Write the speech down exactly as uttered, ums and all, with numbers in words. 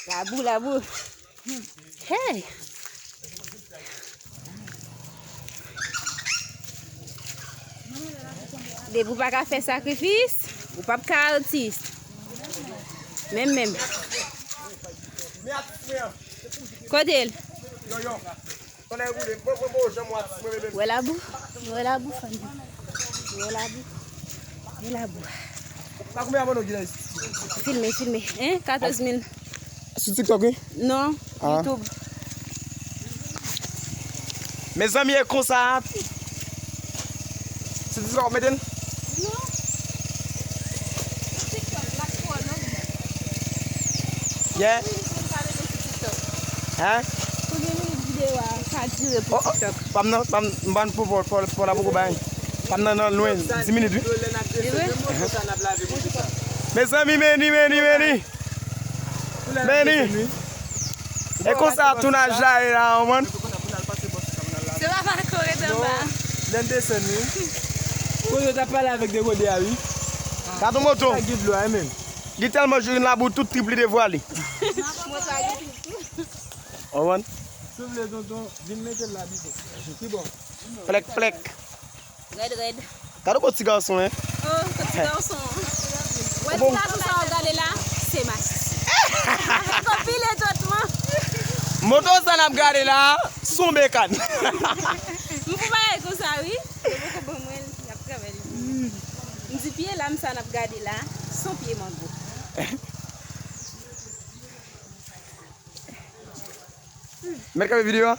Labou, labou. Hey! Depi w pa ka fè sakrifis, ou p ap ka atis. Menm, menm. Kote l? Wè labou? Wè labou, fanmi. Wè labou. Wè labou. Filme, filme. Hein? Katòz mil. Sou TikTok, wi? Non, ah. YouTube. Mezanmi, e konsa. Sou TikTok w mete l? Non. Sou TikTok, l ap twò long. Yeah. Konbyen minit moun ka mete sou TikTok? Hein? Konbyen minit videyo a ka dire pou TikTok? Pa m nan, pa m, m pa n pou, pou, pou, pou la poko bay. Pa m nan, nan lwen, dis minit, wi. Li vre? Mezanmi, meni, meni, meni. Meni. E konsa tounaj la ye la, ou konprann? Se pa pa kore anba. Lè n desann, wi. Kote w t ap pale avèk dekode a, wi. Gad yon moto. Sa gid dlo a, men. Li tèlman jwenn labou, tout trip li devwale. Ou konprann? Si w vle, tonton, vin mete l la pito. Ki bò? Plèk, plèk. Rèd, rèd. Gade yon ti gason, hein? Oh, yon ti gason. Wè ti gason sa w ap gade la, se masisi. Avèk anpil etwatman. Moto sa n ap gade la, se yon bekàn. M pou bagay konsa, wi. Yo poko ban mwen l, y ap travay li. M di pye lam sa n ap gade la, se yon pye mango. Mèt kanpe videyo a?